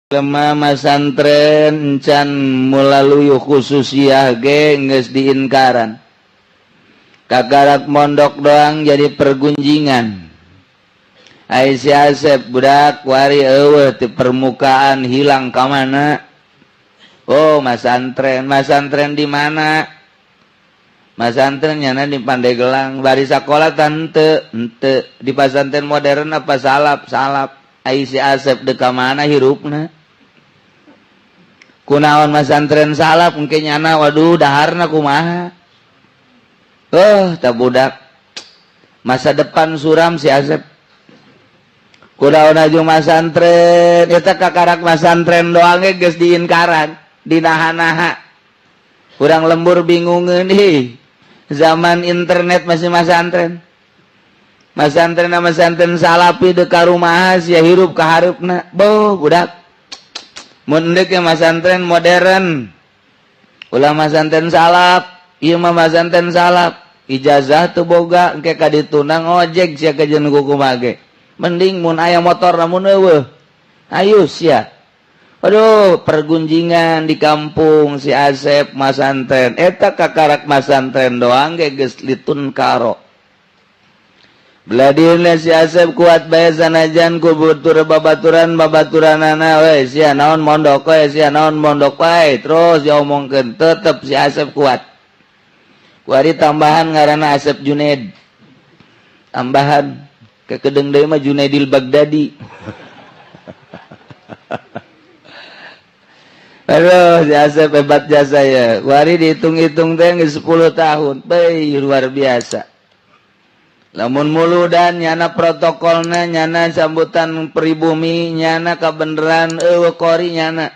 Lemah masantren can melalui khususiyah ge geus diinkaran. Kakarak mondok doang jadi pergunjingan. Ai si Asep budak wari eueuh di permukaan, hilang ka mana? Oh, masantren. Masantren di mana? Masantren nyana di Pandeglang. Bari sakola tante ente di pasantren modern apa salaf? Salaf. Ai si Asep dek ka mana hirupna? Kunaon masantren salaf mungkin nyana? Waduh, daharna kumaha? Oh, tak, budak masa depan suram si Asep. Kunaon aju masantren eta? Kakarak masantren doang ge geus diinkaran, dinaha-naha. Kurang lembur bingungeun ih, zaman internet masih masantren. Masantren, masantren salafi, dek ka rumah sia hirup ka hareupna? Boh, budak mun deuk masantren modern, ulah masantren salaf. Ieu mah masantren salaf, ijazah teu boga, engke ka ditunang ojek sia kajeun kumaha ge. Mending mun aya motor, namun eueuh ayo sia. Aduh, pergunjingan di kampung si Asep masantren eta. Kakarak masantren doang ge geus litun karo. Beladina si Asep kuat bae sanajan ku batur babaturan babaturanana we, sia naon mondok we, sia naon mondok wae, terus diomongkeun, tetep si Asep kuat. Kuari tambahan ngaranna Asep Junaid. Tambahan kekedeng deui mah Junaidil Baghdadi. Aduh, si Asep hebat jasa ya. Kuari dihitung-hitung teh 10 tahun. Bae luar biasa. Lamun muludan nyana protokolna, nyana sambutan pribumi nyana kabeneran eueuh kori nyana.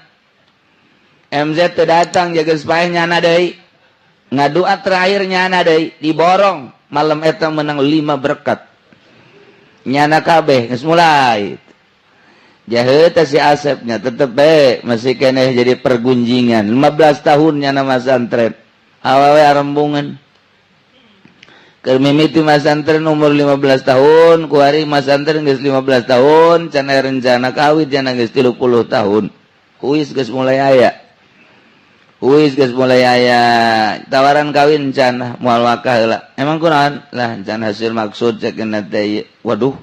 MZ teu datang jaga supaya nyana deui. Ngadua terakhir nyana deui diborong malam eta menang 5 berkat. Nyana kabeh geus mulai. Jahe si Asepnya tetep bae masih keneh jadi pergunjingan. 15 tahun nyana masantren. Awewe arembungan. Keur mimiti masantren umur 15 tahun, kuari masantren geus 15 tahun, can aya rencana kawin, can geus 30 tahun. Huis geus mulai aya. Huis geus mulai aya tawaran kawin, can moal wakah heula. Emang kunaon? Lah, can hasil maksud cek teh. Waduh.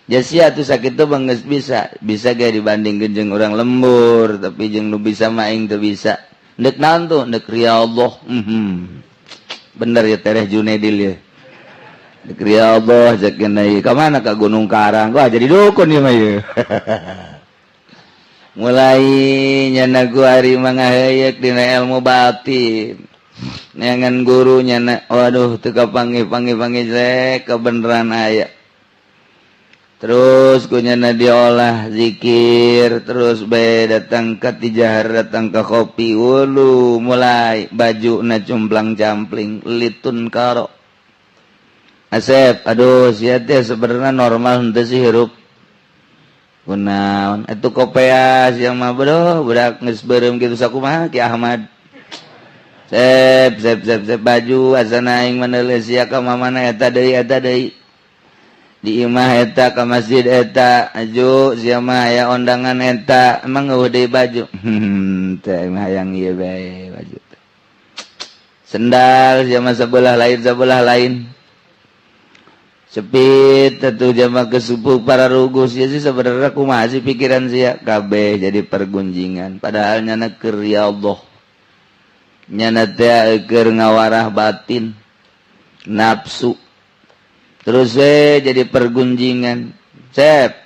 Jasia tuh sakitu bang geus bisa, bisa ge dibandingkeun jeung urang lembur, tapi jeung nu bisa mah aing teu bisa. Ndek naon tuh? Ndek Allah. Bener ya Tereh Junaidil ya. Ndek Allah cek ka mana? Ka Gunung Karang. Wah, jadi dukun ya mah ya. Mulai nyana guari mangaheuyeuk dina ilmu batin. Neangan guru nyana, waduh, teu kapanggih panggih panggih jelek kebenaran aya. Terus ku nyana diolah zikir terus bae, datang ke tijahar, datang ke kopi wulu, mulai baju na cumplang campling litun karo. Asep, aduh, sia teh sebenarnya normal henteu sih hirup? Kunaon itu kopea sia mah? Bro, budak geus beureum kitu sakumaha Ki Ahmad? Sep sep sep sep, baju asana aing meneuleuh sia ka mamana, eta deui, eta deui, di imah eta, ka masjid eta, aju sia mah aya ondangan eta, emang eueuh deui baju? Teh mah hayang ieu bae baju. Sendal sia mah sebelah lain, sebelah lain sepit tentu jama kesupu para rugus ya sih. Sebenarnya kumaha sih pikiran sia? Kabeh jadi pergunjingan, padahal nyana keur ya Allah, nyana teh keur ngawarah batin nafsu. Terus jadi pergunjingan. Sep,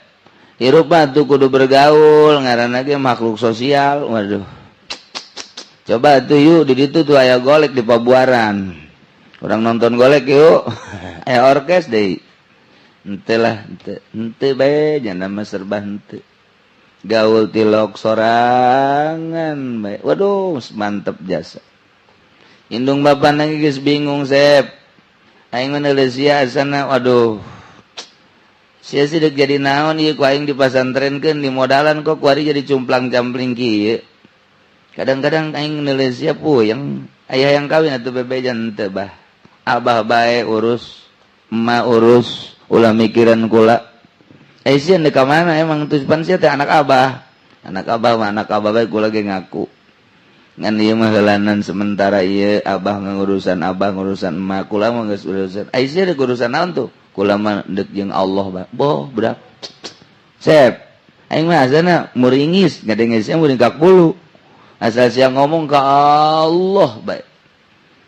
hirup mah tuh kudu bergaul, ngaranna ge makhluk sosial. Waduh, coba tuh yuk, di ditu tuh aya golek di Pabuaran, urang nonton golek yuk, aya orkes deui. Henteu lah, henteu henteu bae, nyana mah serba henteu. Gaul tilok sorangan bae. Waduh, mantep jasa. Indung bapana geus bingung. Sep, aing menulis sia sana, waduh, sia sih dek jadi naon ieu? Ku aing dipasantrenkeun, di modalan, kok kuari jadi cumplang-campling kieu? Kadang-kadang aing nulis sia puyeng. Ayah yang kawin atuh bebejan teu bah, abah bae urus, emak urus, ulah mikiran kula. Eh, sia dek ka mana emang tuh? Pan sia teh anak abah. Anak abah mah anak abah bae kula ge ngaku. Ngan ieu mah heulanan sementara ieu abah ngurusan abah ngurusan emak kula mah geus urusan. Ai sia urusan naon tuh? Kula mah deuk jeung Allah ba. Boh budak. Sep. Aing mah asana muringis ngadenge sia muringkak bulu. Asal sia ngomong ka Allah bae.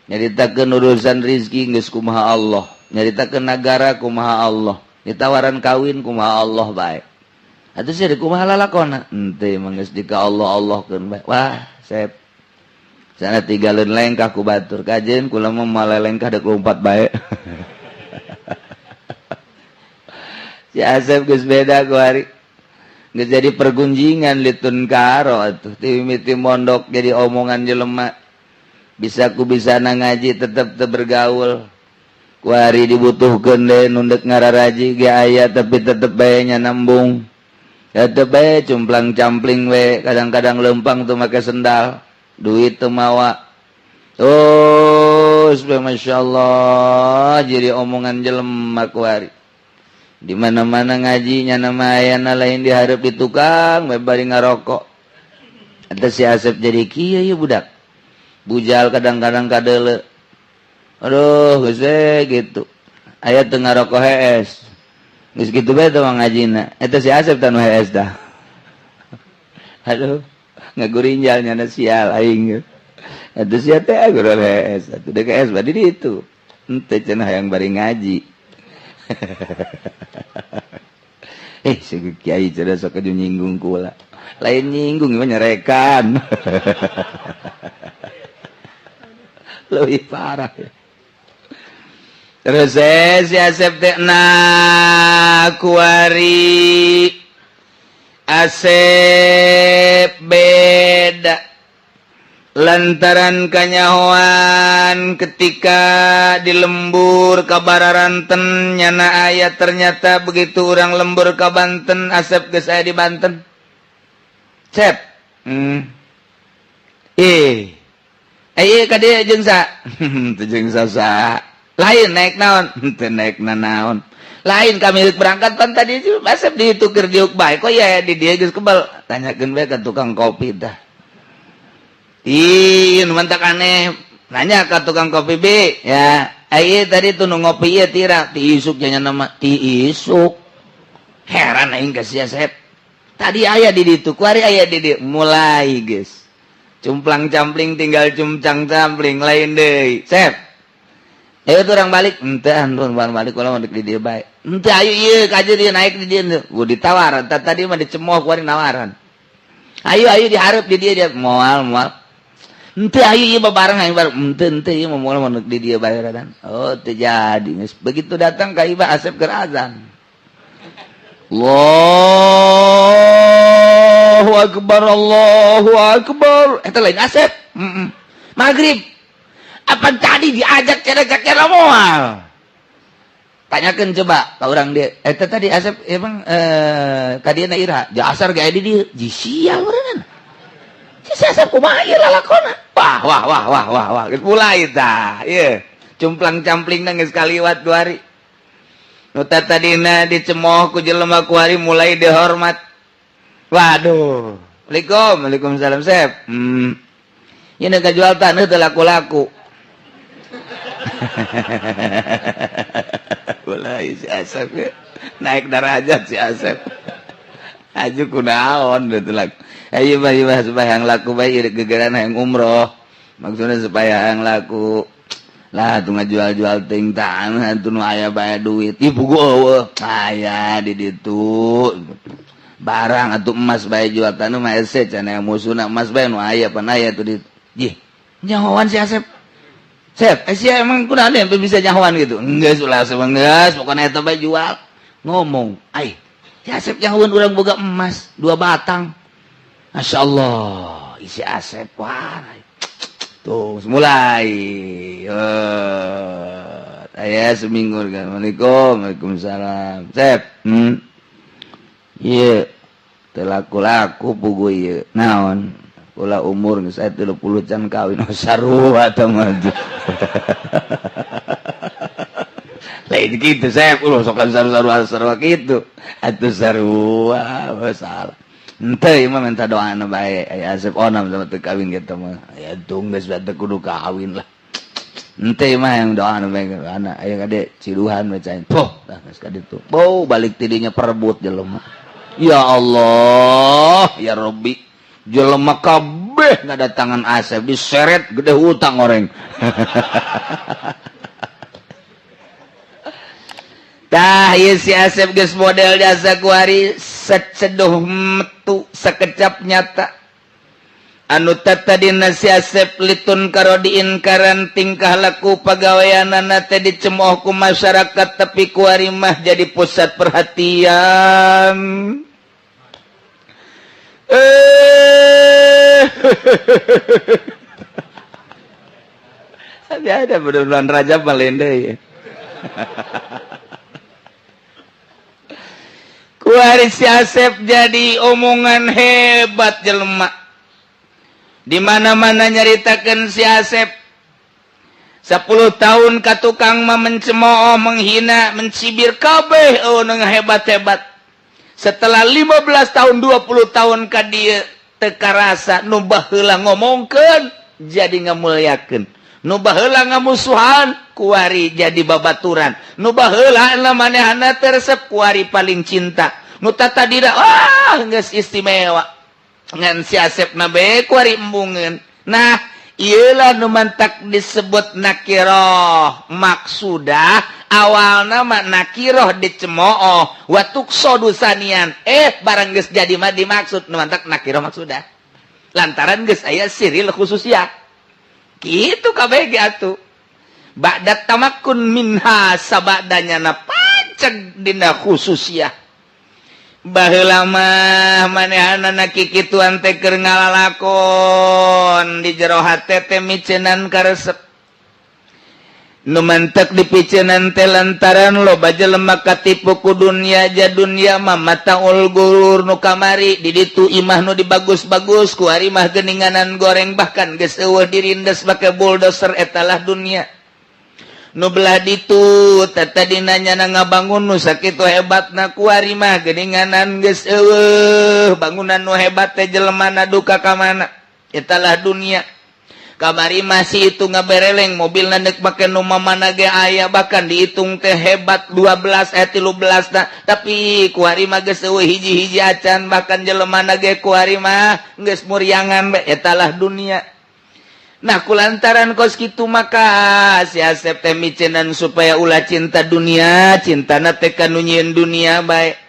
Nyaritakeun urusan rizki geus kumaha Allah, nyaritakeun nagara kumaha Allah, ditawaran kawin kumaha Allah bae. Atuh sia kumaha lalakona? Henteu mah geus di ka Allah Allahkeun bae. Wah, sep. Sana tinggalin lengkah ku batur kajen kula mah malelengkah dek lompat bae. Si Asep geus beda ku hari. Geus jadi pergunjingan litun karo atuh ti mimiti mondok jadi omongan jelema. Bisa ku bisa na ngaji tetep teu bergaul. Ku hari dibutuhkeun deui nu deuk ngararaji ge aya tapi tetep bae nya nembung. Tetep bae cumplang-campling we, kadang-kadang lempang teu make sendal. Duit teu mawa. Terus Masya Allah jadi omongan jelema ku hari. Di mana-mana ngajinya nama ayana lain diharap di tukang we bari ngarokok. Eta si Asep jadi kieu ieu budak. Bujal kadang-kadang kadeule. Aduh geus we gitu. Aya teu ngarokok hees. Geus kitu bae teh ngajina. Eta si Asep tah nu hees dah. Aduh ngagurinjal nyana sial aing. Eta sia teh gurul hees. Atuh deuk hees badi ditu. Henteu cenah hayang bari ngaji. Si kiai cenah sok nyinggung kula. Lain nyinggung mah nyerekan. Leuwih parah. Terus si Asep teh na kuari Asep beda lantaran kanyahoan ketika di lembur kabararanten nyana aya ternyata begitu orang lembur ka Banten Asep geus aya di Banten. Cep. Ka dieu jeung sa? Teu jeung sa. Lain naik naon? Teu naik naon. Lain kami berangkat pan tadi Asep ditukir diuk bae kok ya di dieu geus kebal. Tanyakeun bae ka tukang kopi tah. Ih, mantak aneh. Nanya ke tukang kopi B, ya. Ai tadi tuh nu ngopi ieu tira ti isuk nya nama ti isuk. Heran aing ka sia Sep. Tadi aya di ditu, kuari aya di dieu. Mulai geus. Cumplang-campling tinggal cumplang-campling lain deui. Sep. Ayo tuh orang balik, henteu antur balik kula mah di dieu bae. Henteu ayo ieu ka dieu naik di dieu. Gua ditawar, tadi mah dicemooh kuari nawaran. Ayo ayo dihareup di dieu dia moal moal. Henteu ayo ieu babareng aing bareng. Henteu henteu ieu mah moal mah di dieu bae radan. Oh teu jadi. Begitu datang ka Ibah Asep keur azan. Allahu akbar Allahu akbar. Eta lain Asep. Maghrib. Apa tadi diajak cerek-cerek moal. Tanyakeun coba ka urang dia. Eta tadi Asep emang ka dieu na ira. Di asar ge di dieu. Ji sial meureunna. Si Asep kumaha ieu lalakona? Wah wah wah wah wah wah. Geus mulai tah. Ieu cumplang-camplingna geus kaliwat dua hari. Nu tadina dicemooh ku jelema ku hari mulai dihormat. Waduh. Waalaikum, waalaikumsalam Sep. Ieu nu kajual taneuh teu laku-laku. Mulai si Asep ya. Naik derajat si Asep. Aju kunaon teu laku. Ayo mah ieu supaya yang laku bae gegeran hayang umroh. Maksudnya supaya yang laku. Lah tuh ngajual-jual ting tanah tuh nu aya bae duit. Ih pugu eueuh. Aya di ditu. Barang atuh emas bae jual tanah mah hese cenah musuhna emas bae nu aya pan aya tuh di. Jih, nyahoan si Asep. Sep, sia emang kunaon yang bisa nyahoan gitu? Enggeus ulah Asep geus, pokona eta bae jual. Ngomong, ai, si Asep nyahoan urang boga emas 2 batang. Masya Allah, isi Asep wah. Tuh, mulai. Aya seminggu kan. Assalamualaikum, waalaikumsalam. Sep, Ieu teu laku-laku pugu ieu. Naon? Kula umur geus aya 30 can kawin. Oh, sarua tah mah. Lain kitu Sep, ulah sok sarua-sarua kitu. Atuh sarua, salah. Henteu, ieu mah minta doana bae. Aya Asep onam sama teu kawin gitu mah. Aya tung geus teu kudu kawin lah. Henteu, mah yang doana bae anak aya kade ciduhan bacain. Poh, dah geus ka ditu. Bau balik tidinya perebut jelema. Ya Allah, ya Rabbi. Jelema kabeh ngadatangan Asep diseret gede hutang orang. Tah, ieu si Asep geus model jasa kuari seceduh metu sekecap nyata. Anu tadina si Asep litun karo diinkaran, tingkah laku pagaweanana teh dicemooh ku masyarakat, tapi kuari mah jadi pusat perhatian. Eh, tapi ada bulan Rajab malende ya. Kuari si Asep jadi omongan hebat jelema. Di mana-mana nyaritakeun si Asep. 10 tahun ka tukang mah mencemooh, menghina, mencibir kabeh, oh, hebat-hebat. Setelah 15 tahun, 20 tahun ka dieu teu karasa, nu baheula ngomongkeun jadi ngamuliakeun. Nu baheula ngamusuhan kuari jadi babaturan. Nu baheula manehna teu resep kuari paling cinta. Nu tadina wah geus istimewa. Ngan si Asep na bae kuari embungeun. Nah, iyalah nu mantak disebut nakiroh maksudah. Awalna mah nakiroh dicemooh wa tuqsadu tsaniyan, eh, barang geus jadi mah dimaksud. Nu mantak nakiroh maksudah lantaran geus aya siril khususiyah kitu kabeh ge atuh. Ba'da tamakkun minha, sabadanya na paceg dina khususiyah. Baheula mah manehanana kikituan teh keur ngalalakon di jero hate teh miceunan karesep. Nu mantek dipiceunan teh lantaran loba jelema katipu ku dunya, ja dunya mah mataul gurur. Nu kamari di ditu imah nu dibagus-bagus, kuari mah geuninganan goreng, bahkan geus eueuh, dirindes make bulldozer. Etalah dunia. Nu belah ditu tadina nyana ngabangun nu sakitu hebatna, kuari mah geuninganan geus eueuh bangunan nu hebat teh, jelemana duka ka mana. Etalah dunia. Kamari masih itu ngabereleng mobil dek make nu mana ge aya, bahkan dihitung teh hebat 12 eh 13 nah, tapi kuari mah geus eueuh hiji-hiji acan, bahkan jelemana ge kuari mah geus muriangan bae. Etalah dunia. Nah, kulantaran kos kitu maka si Asep teh micenan supaya ulah cinta dunia, cintana teh ka nu nyieun dunia bae.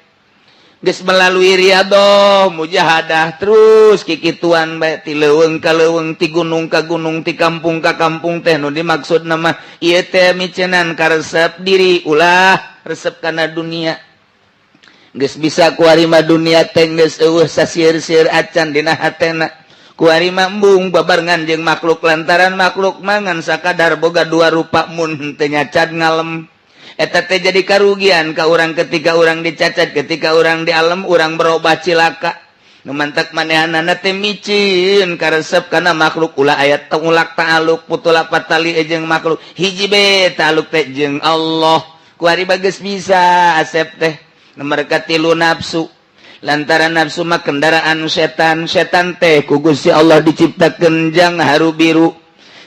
Geus melalui riadoh, mujahadah, terus kikituan bae ti leuweung ka leuweung, ti gunung ka gunung, ti kampung ka kampung teh. Nu dimaksud nama ieu teh micenan karesep diri ulah resep kana dunia. Geus bisa kuari mah dunia teh geus eueuh sasieur-sieur acan dina hatena. Kuari mah embung babarengan jeung makhluk lantaran makhluk mangan sakadar boga dua rupa, mun teu nyacat ngalem. Eta teh jadi karugian ka urang ketika urang dicacat, ketika urang di alam urang berubah cilaka. Nu mantak manehanana teh micin karesep kana makhluk ulah aya tengulak ta'aluk putula patali jeung makhluk, hiji be ta'aluk teh jeung Allah. Kuari bagus bisa Asep teh. Nomor katilu nafsu, lantaran nafsu mah kendaraan setan. Setan teh ku Gusti Allah diciptakeun jang haru biru,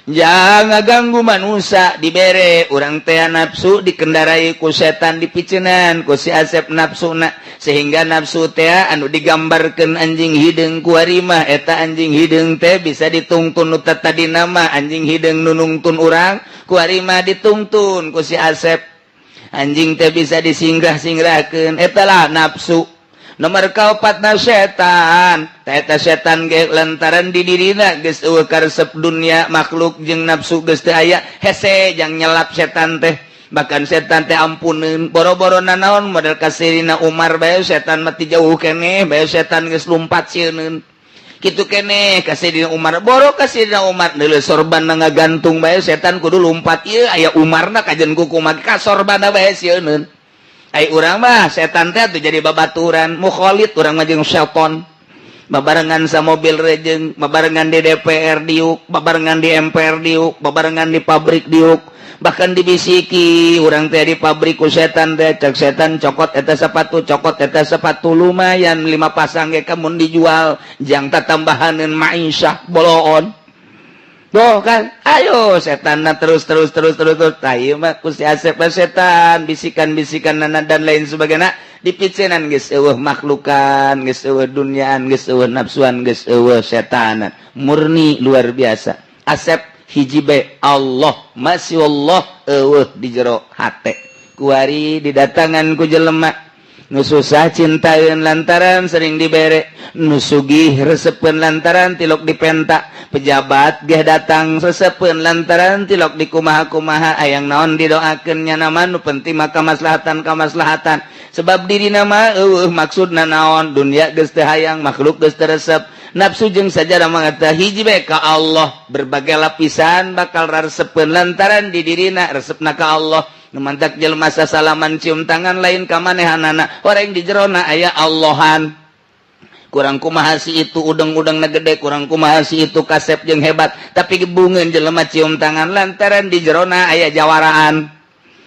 jangan ganggu manusia. Dibere urang teh nafsu, dikendarai ku setan, dipicenan ku si Asep nafsuna, sehingga nafsu teh anu digambarkeun anjing hideung. Kuari mah eta anjing hideung teh bisa ditungtun. Nu tadi nama anjing hideung nu nungtun urang, kuari mah ditungtun ku si Asep. Anjing teh bisa disingrah-singrahkeun. Etalah nafsu. Nomor kaopatna setan. Eta setan ge lantaran di dirina geus eueuh karesep dunia, makhluk jeung nafsu geus teu aya, hese jang nyelap setan teh. Bahkan setan teh ampuneun boro-boro nanaon, model ka Sayyidina Umar bae setan mah ti jauh keneh bae setan geus lumpat sieuneun. Kitu keneh ka Sayyidina Umar, boro ka Sayyidina Umar, deuleu sorban ngagantung bae setan kudu lumpat. Ieu aya Umarna kajen kukumaha, ka sorbana bae sieuneun. Ai urang mah setan teh atuh jadi babaturan mukhalid urang mah jeung setan. Babarengan sa mobil rejeng, babarengan di DPR diuk, babarengan di MPR diuk, babarengan di pabrik diuk, bahkan dibisiki urang teh di pabrik ku setan teh. Cek setan, "Cokot eta sepatu, cokot eta sepatu, lumayan lima pasang ge kamun dijual jang tambahaneun maisha boloon." Tuh kan, ayo setan terus terus terus terus terus. Tah, ieu mah ku si Asep setan bisikan-bisikan nana dan lain sebagainya dipicenan, geus eueuh makhlukan, geus eueuh duniaan, geus eueuh nafsuan, geus eueuh setanan. Murni luar biasa. Asep hiji be Allah, masih Allah eueuh di jero hate. Kuari didatangan ku jelema nu susah, cintaeun lantaran sering dibere, nu sugih resepeun lantaran tilok dipenta, pejabat geh datang resepeun lantaran tilok di kumaha-kumaha, ayang naon didoakeun nya nama, nu penting mah kamaslahatan kamaslahatan, sebab diri nama eueuh maksudna naon. Dunia geus teu hayang, makhluk geus teu resep, nafsu jeung sajadah mangata hiji bae ka Allah. Berbagai lapisan bakal resepeun lantaran di dirina resepna ka Allah. Nu mantak jelema sasalaman, cium tangan, lain ka manehanana, orang di jerona aya Allahan. Kurang kumaha si itu udeng-udeng na gede, kurang kumaha si itu kasep jeung hebat, tapi gebungeun jelema cium tangan lantaran di jerona aya jawaraan.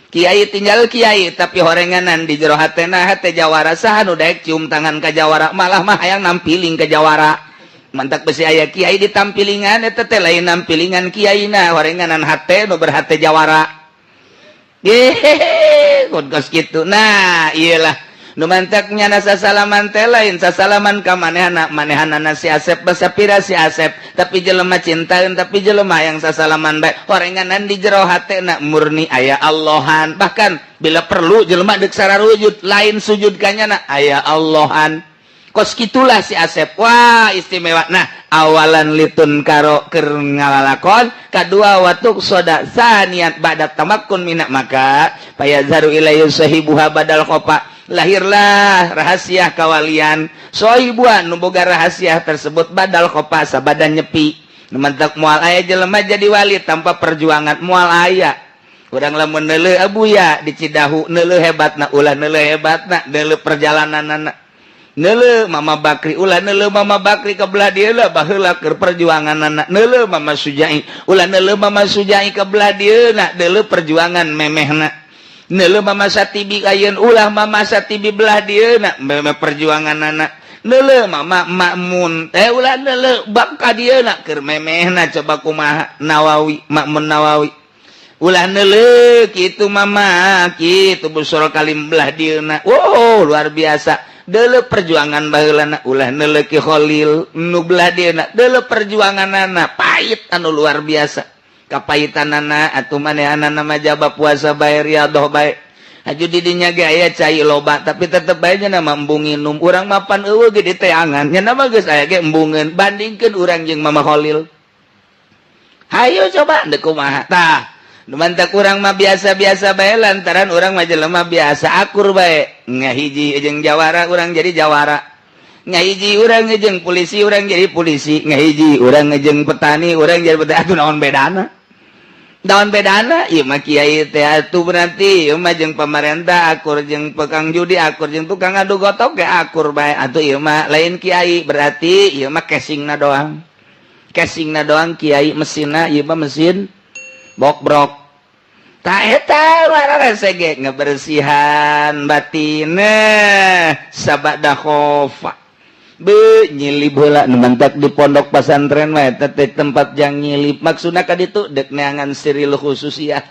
Kiai tinggal kiai, tapi horenganan di jero hatena hate jawara. Saha nu daek cium tangan ka jawara? Malah mah hayang nampiling ke jawara. Mantak besi aya kiai ditampilingan, eta teh lain nampilingan kiaina, horenganan hate nu berhate jawara. Gehehe, kos gitu. Nah, iyalah nu mantak nyana sasalaman teh lain sasalaman ka manehana manehanana. Si Asep basapira si Asep, tapi jelema cintaeun, tapi jelema yang sasalaman bae horenganan di jero hatena murni aya Allahan. Bahkan bila perlu jelema deuk sararujud, lain sujud ka nyana, aya Allahan. Kos gitulah si Asep. Wah, istimewa. Nah, awalan litun karo keur ngalalakon, kadua watuk soda saniat ba'da tamakkun minak, maka payazharu ilaihi sahibuha badal khofa, lahirlah rahasia kawalian sohibuan nu boga rahasia tersebut badal khofa, sabadan nyepi. Mantak moal aya jelema jadi wali tanpa perjuangan, moal aya. Urang lamun neuleuh Abuya di Cidahu, neuleuh hebatna ulah, neuleuh hebatna, neuleuh perjalananana. Neuleuh Mama Bakri ulah, neuleuh Mama Bakri ke belah dieu lah, baheula keur perjuanganana. Neuleuh Mama Sujai ulah, neuleuh Mama Sujai ke belah dieu na, neuleuh perjuangan memehna. Neuleuh Mama Satibi ayeun ulah, Mama Satibi belah dieu na, memeh perjuanganana. Neuleuh Mama Makmun teh ulah, neuleuh bab ka dieu na, keur memehna. Coba kumaha Nawawi, Makmun Nawawi ulah, neuleuh kitu Mama kitu Busoro Kalim belah dieu na. Wow, luar biasa. Deuleu perjuangan baheulana ulah, neuleuh Ki Khalil nu belah dieuna, deuleu perjuanganana pahit anu luar biasa kapahitanana. Atuh manehanana mah jaba puasa bae, riyadhah bae. Haju di dinya ge aya cai loba, tapi tetep bae nya mah embung nginum. Urang mapan eueuh ge diteangan, nya mah geus aya ge embungeun. Bandingkeun urang jeung Mama Khalil, hayo coba deuk kumaha. Tah, mantak urang mah biasa-biasa bae lantaran urang mah jelema biasa, akur bae. Ngahiji jeung jawara, urang jadi jawara. Ngahiji urang jeung polisi, urang jadi polisi. Ngahiji urang jeung petani, urang jadi petani. Atuh naon bedana, naon bedana? Ieu mah kiai teh atuh berarti ieu mah jeung pemerintah akur, jeung tukang judi akur, jeung tukang adu gotok ge akur bae. Atuh ieu mah lain kiai, berarti ieu mah casingna doang, casingna doang kiai, mesinna ieu mah mesin bokbrok. Tak eta ge ngebersihan batin sabada khofa be nyilib heula. Nu mantak di pondok pesantren mah eta teh tempat jang nyilib, maksudna ka ditu dek neangan siril khususiyah.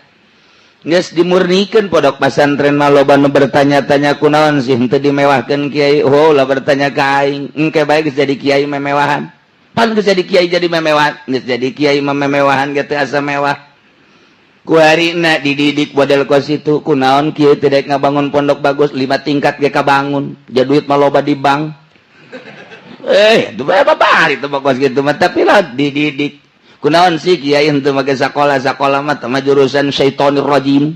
Geus dimurnikeun pondok pesantren mah. Loba nu bertanya-tanya, kunaon sih henteu dimewahkeun kiai? Oh, lah bertanya ka aing, engke bae geus jadi kiai memewahan. Pan geus jadi kiai jadi memewahan, geus jadi kiai mah memewahan ge teu asa mewah. Kuarina dididik model kos itu, kunaon kieu tidak ngabangun pondok bagus, lima tingkat ge kabangun, jadi duit mah loba di bank. Eh, itu apa hari itu kos gitu mah, tapi lah dididik. Kunaon sih kiai henteu make sakola? Sakola mah mah jurusan syaitonir rajim.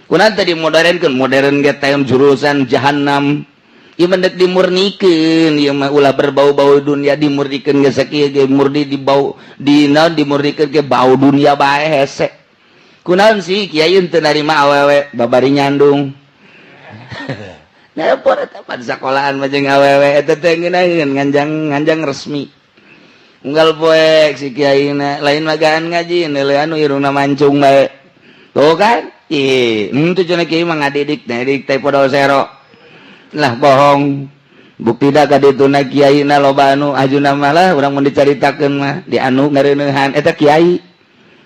Kunaon tadi modernkeun? Modern ge teh jurusan jahanam. Ieu mah dek dimurnikeun, ieu mah ulah berbau-bau dunia. Dimurnikeun ge sakieu ge murni di bau di naon, dimurnikeun ge bau dunia bae hese. Kunaon sih kiai teu narima awewe babari nyandung? Nelpon eta pan sekolahan mah jeung awewe eta teh ngeunaheun nganjang nganjang resmi. Unggal poek si kiai na lain magaan ngaji, neuleuan anu irungna mancung bae. Tuh kan? Ih, henteu cenah kiai mah ngadidik, ngadidik teh podol sero. Lah, bohong. Bukti da ka dituna kiai na loba anu ajuna mah lah, urang mun dicaritakeun mah di anu ngareuneuhan eta kiai.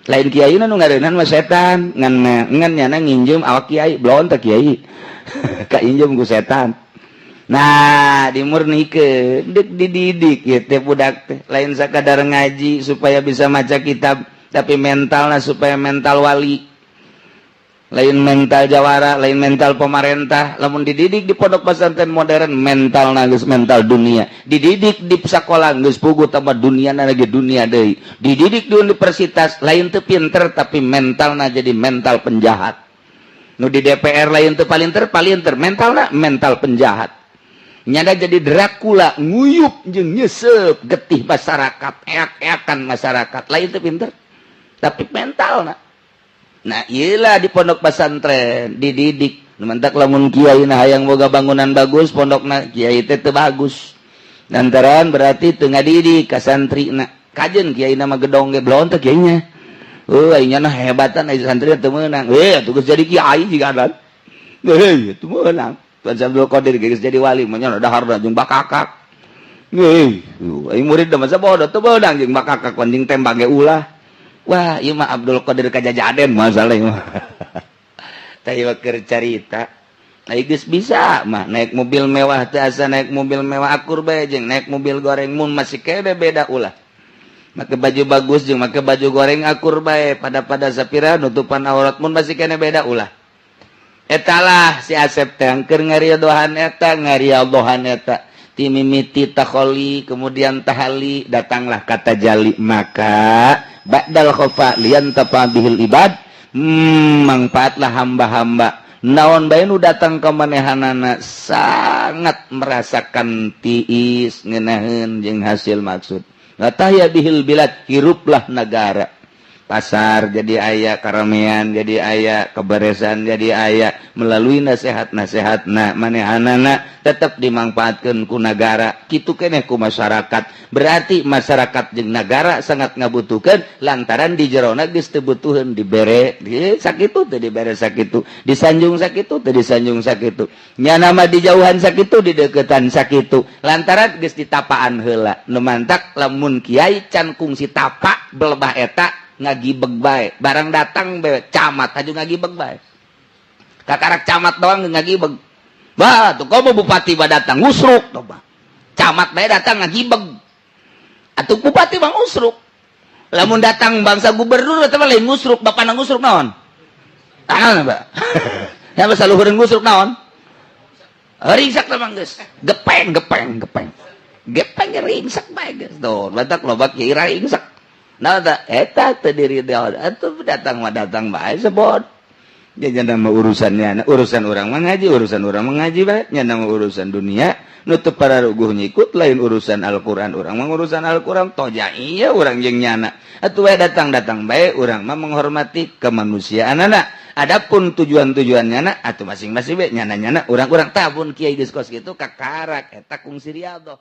Lain kiai nu ngareuneuhan mah setan, ngan ngan nyana nginjem awak kiai, belon teh kiai. Kainjem ku setan. Nah, dimurnikeun, deuk dididik ieu teh budak teh lain sakadar ngaji supaya bisa maca kitab, tapi mentalna supaya mental wali. Lain mental jawara, lain mental pemerintah. Lamun dididik di pondok pesantren modern, mental geus mental dunia. Dididik di sekolah geus puguh tambah dunia lagi dunia deui. Dididik di universitas lain teu pinter, tapi mentalna jadi mental penjahat. Nu di DPR lain teu palinter palinter, mentalna mental penjahat. Nyada jadi Dracula, nguyup jeung nyesep getih masyarakat, eak-eakan masyarakat. Lain teu pinter, tapi mentalna. Nah, iyalah di pondok pesantren dididik. Mantak lamun kiai nah hayang boga bangunan bagus pondokna, kiai teh teu bagus. Lantaran berarti teu ngadidik ka santrina. Kajen kiai nama gedong ge belon teh kiainya. Oh, aing nah hebatan ai santri teu meunang. Eh, atuh geus jadi kiai jiga kan. Eh, teu meunang. Tuan Abdul Qadir geus jadi wali mah nya dahar jeung bakakak. Eh, aing murid masa bodoh teu meunang jeung bakakak jeung tembak ge ulah. Wah, ieu mah Abdul Qadir kajajaden masalah ieu mah. Tah, ieu keur carita. Ai geus bisa mah naik mobil mewah teh, asa naik mobil mewah akur bae jeung naik mobil goreng, mun masih kene beda ulah. Make baju bagus jeung make baju goreng akur bae, pada pada sapira nutupan aurat, mun masih kene beda ulah. Etalah si Asep teh keur ngaridohan eta, ngaridohan eta ti mimiti takholi, kemudian tahali, datanglah kata jali, maka ba'dal khofa liyantafa bihil ibad, manfaatlah hamba-hamba. Naon bae nu datang ke manehanana sangat merasakan tiis, ngenaheun jeung hasil maksud. Tahya bihil bilad, hiruplah negara, pasar jadi aya, karamean jadi aya, keberesan jadi aya melalui nasehat-nasehat. Nah, manehanana tetap dimanfaatkan ku negara, kitu keneh ku masyarakat. Berarti masyarakat jeung negara sangat ngabutuhkan, lantaran di jerona geus teu butuheun dibere sakitu teu dibere sakitu, disanjung sakitu teu disanjung sakitu, nyana mah dijauhan sakitu, dideketan sakitu, lantaran geus ditapaan heula. Nu mantak lamun kiai can kungsi tapa belebah eta ngagibeg bae, barang datang bae camat aja ngagibeg bae, kakarak camat doang ngagibeg. Bah, tuh komo bupati bah datang ngusruk tuh bah. Camat bae datang ngagibeg atuh, bupati bang ngusruk. Lamun datang bangsa gubernur eta mah lain ngusruk, bapak ngusruk naon? Naon, Pak? Ya basa luhureun ngusruk naon? Ringsak teh mah geus. Gepeng gepeng gepeng. Gepeng ringsak bae geus. Tuh, batak loba kiai ringsak. Nah, eta teu diri atuh datang mah datang bae sebot. Ya nama urusannya, urusan orang mengaji, urusan orang mengaji bae, nya nama urusan dunia nutup para ruguh nyikut, lain urusan Al-Qur'an. Urang mah urusan Al-Qur'an toja iya urang jeung nyana. Atuh we datang-datang bae, urang mah menghormati kemanusiaan anak. Adapun tujuan-tujuannya na atuh masing-masing bae nyana-nyana urang-urang tabun kiai geus kos kitu kakarak eta kungsi riyadhah.